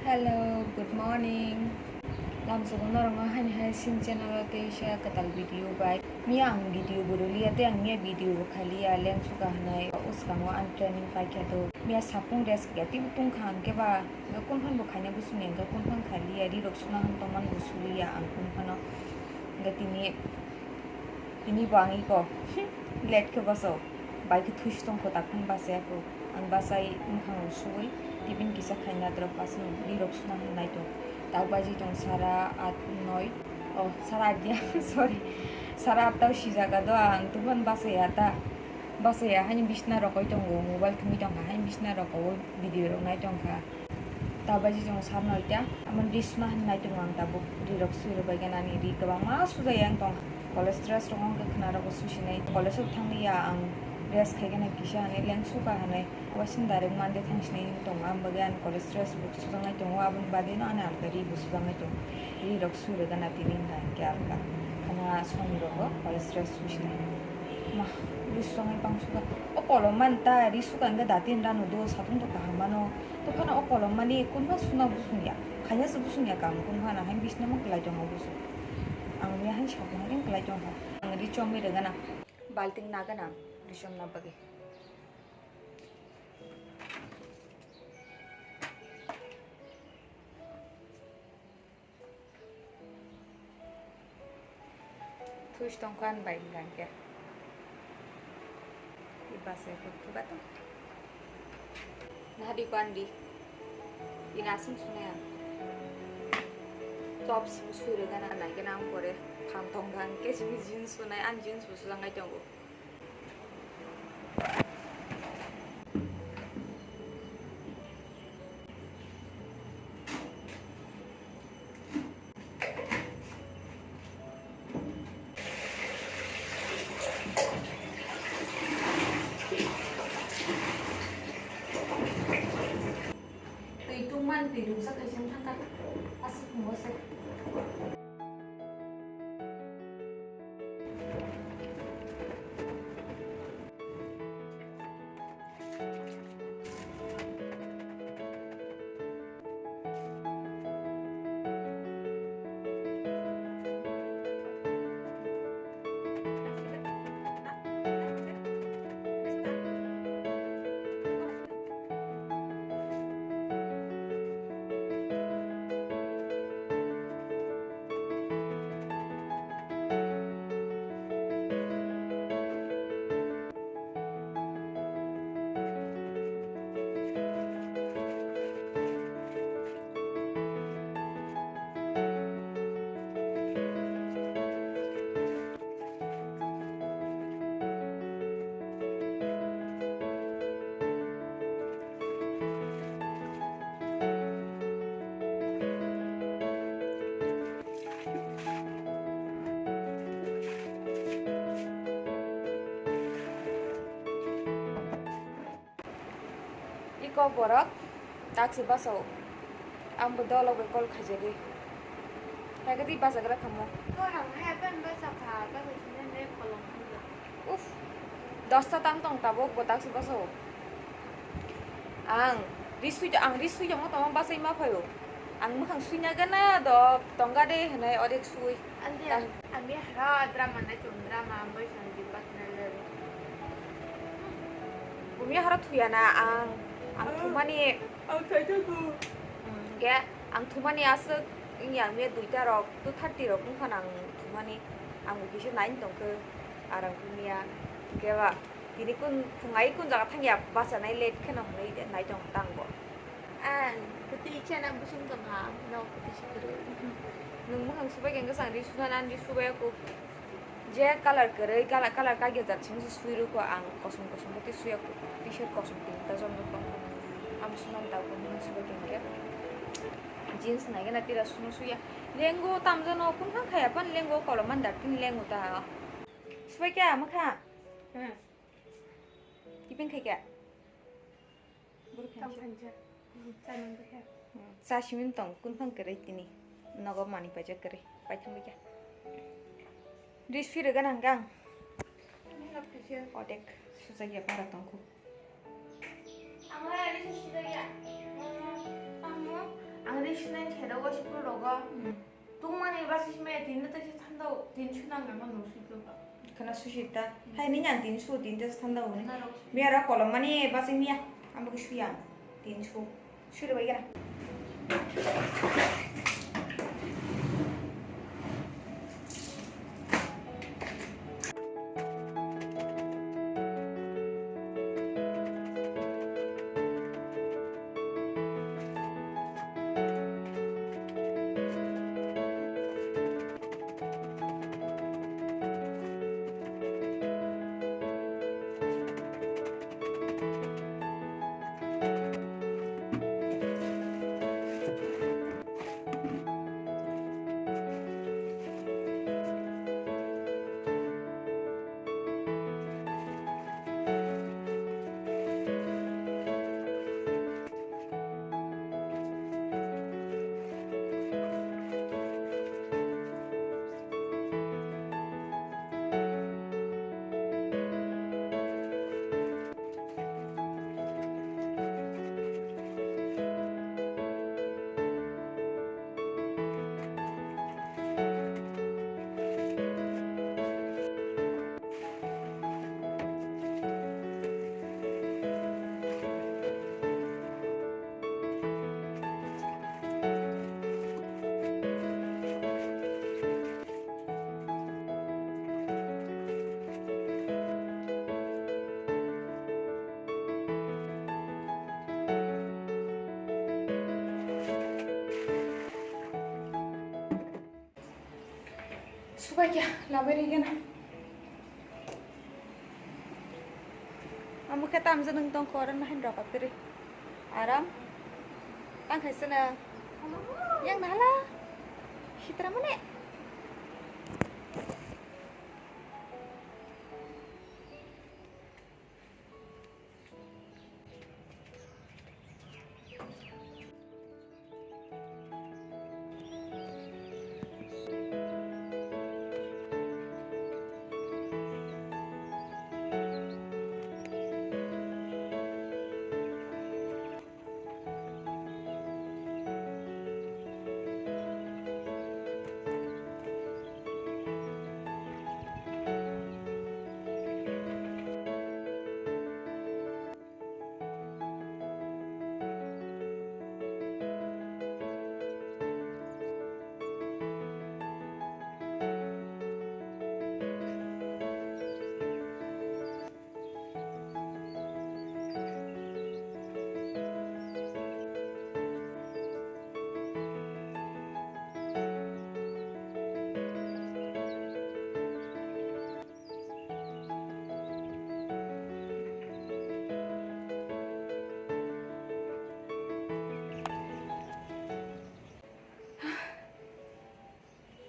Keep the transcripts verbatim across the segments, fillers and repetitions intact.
Hello, good morning. Lamsogo norokno haini hai sini channel o teisa kwtal video bai. Miya ang video bo rwliya tei ang miya video bo khailiya, lengsuka hwnwi. Uskango ang training paikha do. Miya sapung rest kaiya teibo tungkha ang khe ba. Kunphan bo khaina bwswngya hwnkhe kunphan khailiya, rirok suna hwn tongmani bo suliya ang kunphano. Hwnkhe tini, tini bo ang iko late khe bwswk bai khe thuisi tongkho, takhung bachaya kho. Ang bachai bwkhang rok suwi tiffin kisa khaina drop bachai rirok suna hwn naitok. Tak baji tong sara at noi, oh, sara at dia, sorry, sara at tao sijak do ang, tubun bachaya ta, bachaya haini bisna rokoi tongo, mobile thumwi tongkha haini bisna rokoi video rok nai tongkha. Tabaji chwng sar noita, amon ri suna hwn nai tongo ang tabuk, ri rok sui rwbai gana ani ri kwbangma sujai ang tong. College dress rok wngkha khwna rok bo susinai, college o thanglia ang dress khai gana kisa hwnwi lengsuka hwnwi, waising direct Monday thang sinai wng tongo, ang bagwi ani college dress bo sujaknai tongo, aboni bagwi no ani alka ri bo sujaknai tongo, ri rok sui rwgana tini hwnka hwnkhe alka khwna soni rok bo college dress susinai. Ma, ri sujaknai bang suka, o kolom man ta ri suka hwnkhe dati hwnda no do satung to kaham mano. Tei phano o kolom mani kunpha suna bwswngya, khaina se bwswngya kam kunpha na hai bisna mo kwlai tongo bwswk. Ang miya hai sabung hai kwlai tongkha. Ang ri chomwi rwgana, balting nagana ri chomna bagwi. Thuis tongkha ani bai hwnka hwnkhe. I bachai khe thuka tong. Nahadi ko ani di. Ini aswng sunai ang. Top simi sui rwgana nai khe nang pore. Phang tongkha hwnkhe simi jeans sunai, ani jeans bo sujaknai tongo. Twi tungmani twi rwkjak hai se wngkha, aswk tongo se. Iko borok taksi basa o. Ang bo dolo bai call khaijagwi. Hai khe twi bachagra kha mo. Ko ang hai pen basa kha, basa sini ne kolom khaijak. Uf. Dosta tang tong tabuk bo taksi basa o. Ang risui, ang risui tongma tongma bachai ma phaio. Ang mwkhang suina gana do tongga de hinai odek sui. Ang dia, ang dia hara drama nai tong drama ang bai sang di bak nai le. Bumi hara thuya na ang, ang thumani. Ang thai thago. Hwnkhe ang thumani aswk wngya ang mia duita rok, two thirty rok wngkha na ang thumani. Ang bo kisa nai tongkhe aram khe mia. Hwnkhe ba tini kun phungai kun jaga thangya bachanai late kheno hwnwi nai tong tang bo. Ang kwtwi kheno busum tongha, no kwtwi se kwrwi. Nwng mwkhang subai khe hwnkhe chwng ri suna nang ri subai kuk. Je colour kwrwi, colour, colour kagijak simi se sui rwkho ang, kosom kosom khe tei suya kuk, t-shirt kosom tinta jom rok tongkha. Amo sumani tabuk mwkhang subai khe hwnkhe jeans nai gana tira suno suya. Lengo tamjano kunphang khaya pan lengo kolom man dak tini lengo ta. Subai khe mwkhang. Hmm. Tipin khai khe. Buru khensa. Tam khensa. Chai man bwkha. Hmm, cha simin tong, kunphang kwrwi tini. Nogo manwi paijak kwrwi. Paithang bwkha. Dress phirwgana hwnkhe ang. Ni lab khaisa. Odek sujak ya para tongkhu. Ang ri susi da ya. Ang ri sunai thero go sipro rogo. Tungmani basi sime tin ta thanda tin sunang ang no sipro. Khana susi ta. Hai ni yang tin su tin ta thanda woni. Miya ra kolom mani basi miya. Ambo ke suya. Tin su. Suri bai kena. Subaikya, labai rigena. Amo khe tamjani tongkha oro nahin rok tiri. Aram. Tang khaisana. Yang nahala. Sitra mane.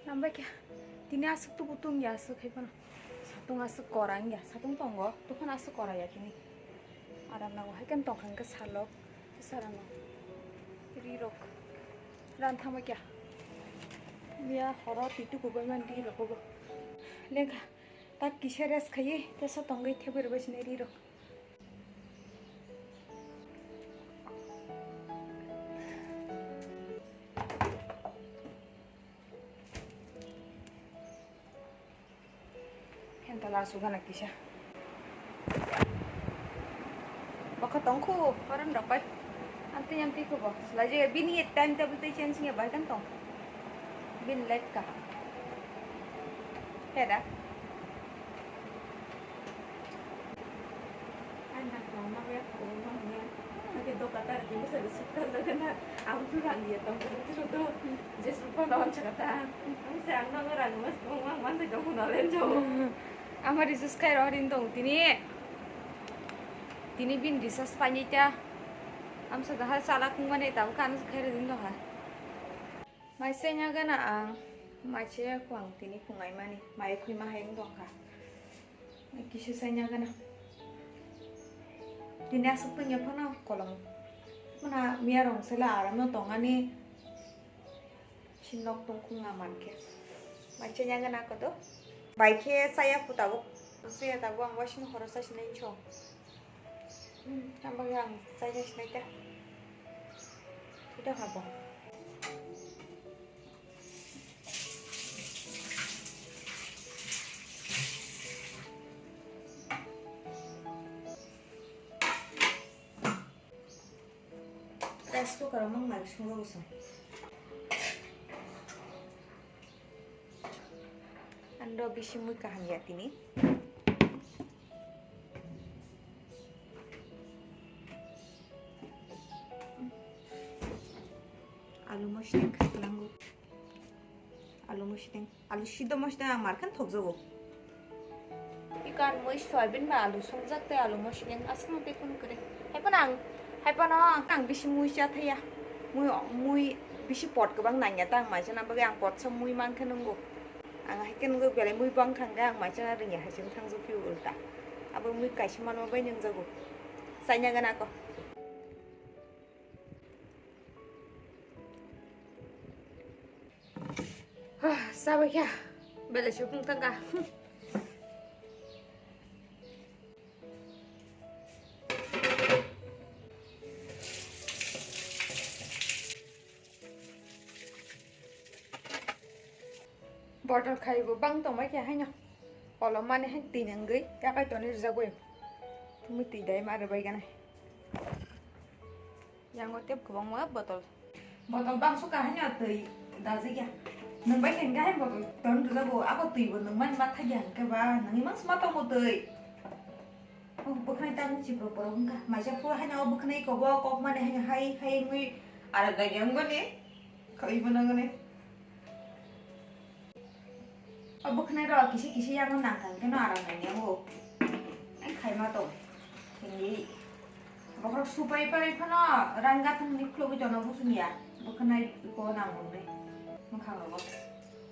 Nambai khe tini aswk tubu tungya aswk hai phano. Satung aswk kora wngya, satung tongo, tei phano aswk kora ya tini. Aram nango hai khe tongkha hwnkhe salok, salano ri rok ran thangbai kya. Miya horo twi tukubai man ri rok bo. Lengkha tak kisa rest khaiwi tesa tongwi thebwi rwbai sini ri rok. Phen tola asugana kisa. Bokha tongkhu, foreign rok bai. Amtwi amtwi khubo. Laje bini time table tei change ya bai kan tong. Bin light ka. Heda. Ang nang tong nang ya ko nang ya. Ake dokatar di masa di sukta jaga na. Ang tu rang dia tong tu tu tu. Jes rupa lawan cakata. Ang se ang nang rang mas ko mang man de dong na len jo. Ama recharge khai ro rin dong tini. Tini bin recharge painai ta. Amsa daha chala kung mane ta kan khai rin do ha. Mai se nya gana ang. Mai se ko ang tini pungai mani. Mai khui ma hai dong kha. Kisa sai nya gana. Tini aswk tungya phano kolom. Muna miya rong sela aram no tongani. Sinok tongkhung na mankhe. Mai chaya gana kodo. Bai khe chaya phu tabuk. Chaya tabuk ang waising khoro sa sinai chong. Hmm, ang bagwi ang chaina sinai ta. Thwi ta habo. Rice cooker o mang mai sungro usung. Ando bisi mui kaham ya tini. Alu mosdeng khalango. Alu mosdeng, alu sido mosdeng ang mar khan thokjago. Iko ang mui soyabin bai alu songjak tei alu mosdeng aswk no tei kunu kwrwi. Haiphano ang, haiphano ang bisi mui cha thaya. Mui, mui bisi pot kwbang nangya ta ang mai chana bagwi ang potsa mui mankhe nwngo. Ang hai khe nwngo belai mui bang thangkhe ang mai chana rwngya hai se wng thangjak phio ulta. Abo mui kaisa manma bai nungjago. Chaina gana ko. Hah, sabai kha. Belai se phung thangkha. Botol khai bo bang tongbai khe haino. Kolom mani hai twi nangwi yakai toni rijagwi. Tumi twi dai ma rwbai ganai. Yango tep kwbangma botol. Botol bangso kahai no twi dajikya. Nwng bai khe hwnkhe hai botol ton rwjago, abo twi bo nwng mani ma thakya hwnkhe ba nwngwi mangsa ma tongo twi. O bwkhwnai ta nwng chipro poro wngkha. Maisa phuru haino o bwkhwnai kobo kok mani haino hai hai wngwi arak dagi wngmani. Khaibo nangani. O bwkhwnai rok kisi kisi yango nang thang khe no aram nang yango. Ai khaima tong. Hinwi. Bokhorok supai pai phano rang gathang ni khulugwi tono buchung ya. Bwkhwnai ko nang hwnwi. Mwkhang rogo.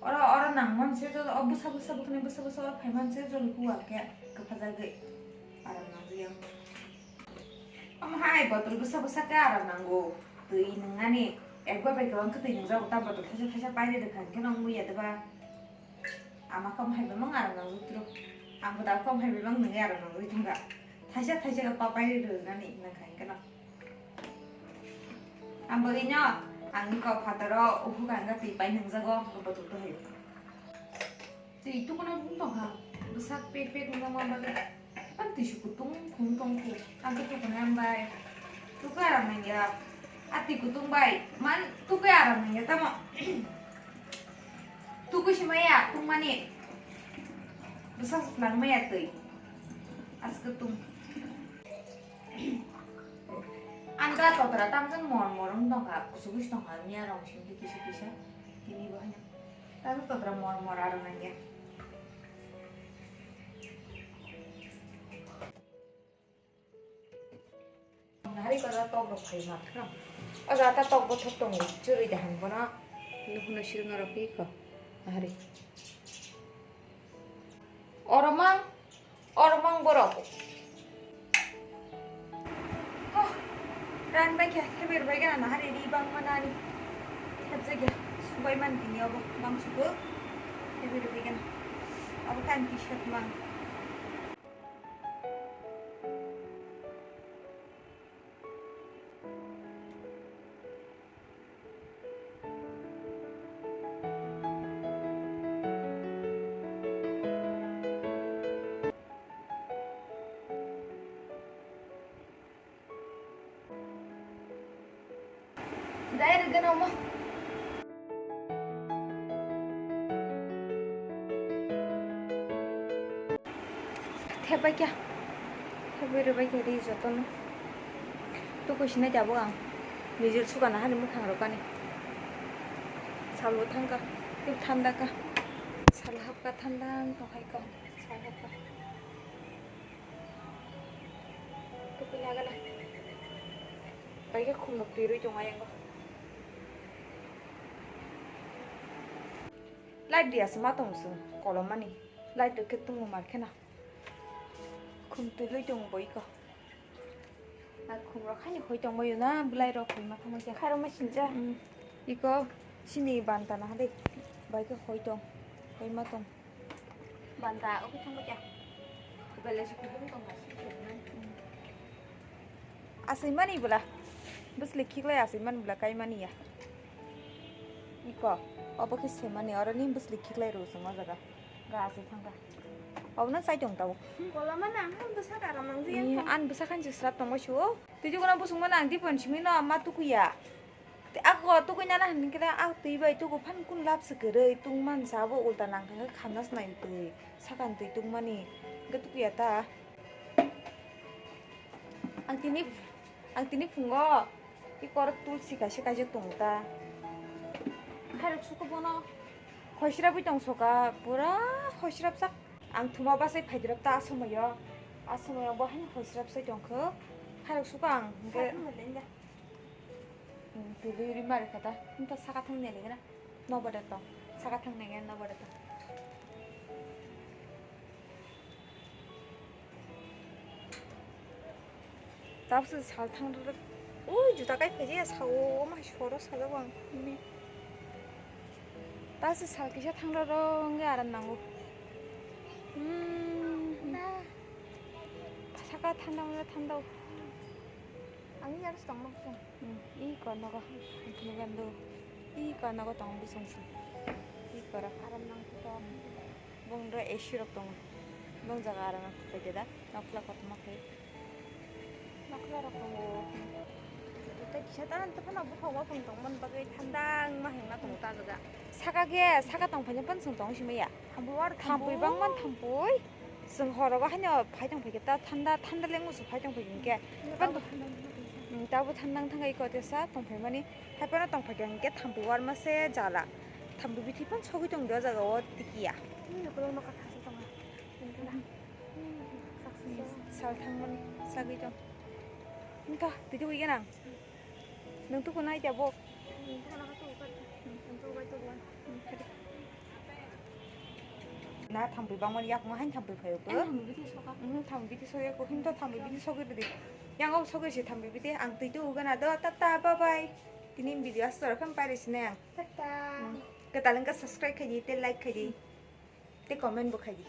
Oro, oro nang mon se jo, o bwsa bwsa bwkhwnai bwsa bwsa oro phai man se jo ni kuwa khe kwpha jagwi. Aram nang jiyang. Omo hai botol bwsa bwsa khe aram nango. Twi nwngnani ekbar bai kwbang khe twi nungjago, ta botol thaisa thaisa pairi rwkha hwnkhe no wngwi ya deba. Ama khe omo hai bemang aram nangwi tro. Ang bo da khe omo hai bemang nungwi aram nangwi thangkha. Thaisa thaisa khe pa pairi rwnani nangkha hwnkhe no. Ang bo ino ang kok phataro uphukha hwnkhe twi pai nungjago botol to hai. Twi tukuna bung tongkha, bwsak pek pek wngma bagwi. Ang twi su kutung khum tongkhu, ang khe tukuna yang bai. Tukui aram nangya. A twi kutung bai, man tukui aram nangya tamo. Tukui si maya, tungmani. Bwsak se twlang maya twi. As kutung. Ang da totra tamjani mor mor wng tongkha, kusu kusu tongkha, miya rong simi kisa kisa. Tini bo haino. Tamo totra mor mor aro nangya. Nahari kora tok rok phai ma khno. O jaga tok bothop tongo, churui da han bono. Nukhno sirwng aro phi kho. Nahari. Oro mang Oro mang borok. Oh, ran bai khe, thebir bai gana nahari ri bang manani. Thebjagya, subai man tini obo, bang sugo. Thebir bai gana. Abo kan t-shirt mang. Dai rwgwno omo. Thepbai kha. Thepbai rwbai kha ri jotono. Tukui sinai tabuk ang. Nijor sukana hani mwkhang rok ani. Salo thangkha. Tei thanda kha. Sal hapkha thanda wng tongkha iko. Sal hapkha. Tukui nagana. Bai khe khumno twirwi tong ayang o. Light diya se ma tong chwng kolom mani. Light rok khe tungo mar kheno. Khum twirwi tongo bo iko. A khum rok haino hoi tong baio na, bwlai rok hoi ma thangma khe. Khairok ma sinja. Hmm. Iko sini banta na hade. Bai khe hoi tong. Hoi ma tong. Banta, oke thangma khe. Belai se kubun tong ma si. Hmm. Aswimani bwla. Bwsli khiklai aswimani bwla kaimani ya. Iko, obo khe swimani, oro ni bwsli khiklai rw chwng o jaga. Ga aswi thangkha. Obono chai tong tabuk. Kolama nang, ang bwsa karam nang jiyang. Ani bwsa khan se srap tongma sio. Twi juguna busung mano ang dipon simi no ma tukuya. Te ako tukuina na hin kira a twi bai tuku phan kun lap se kwrwi tung man sa bo ulta nang thangkha khamna snai twi. Sakan twi tungmani. Ga tukuya ta. Ang tini, ang tini phungo i korok tulsi kaisa kaisa tongo ta. Khairok suko bono. Hoisirabwi tongsoka, pura hoisirapjak. Ang thuma basai phaidirok ta a somoyo. A somoyo bo haino hoisirapsai tongkho. Khairok suko ang hwnkhe. Twi rwi rwi mari kha ta. Himta saka thang neli gana. Nobo de tong. Saka thang neli gana nobo de tong. Tabse sal thang rw. Ui juta kai phaji ya sao ma soro sajak ang. Tabse sal kisa thang rw wngwi aram nango. Hmm. Saka thanda wngla thanda. Ang ni aro tongma bwswng. Hmm, i kor nogo, ang phunuk gando. I kor nogo tongo bwswng se. I koro. Aram nang khe to. Bong do A C rok tongo. Bong jaga aram nang khe da. Nokla kotorma khe. Nokla rok tongo. Tei kisa ta, ta phano buphang buphang tongmani bagwi thanda wngma hwnna tongo ta jaga. Saka khe, saka tong phai phano chwng tong sima ya. Thampui war thampui bangma thampui. Chwng horogo haino phai tong phaikhe ta thanda, thanda le musu phai tong phaikhe hinkhe. Tabo thanda wngkha kaisa. Hmm, tabo thanda wngkha kaisa tong phaimani. Hai phano tong phaikhe hinkhe thampui warma se jala. Thampui bithi phano sogwi tong o jaga o tikiya. Hmm, ukulok nokha thangsi tongo. Sal thangmani sagwi tong. Wngkha twi twi gana. Nwng tuku nai tei bo. Na thampui bangmani yakung hain thampui phaio ko. Thampui bithi soka. Mhm, thampui bithi soya ko. Himto thampui bithi sogwi rwdi. Yang o sogwi se thampui bithi ang twi tu ugana do. Tata bye bye. Tini video aswk rok khan pairi sinai ang. Tata. Kwtal wngkha subscribe khaidi tei like khaidi. Tei comment bo khaidi.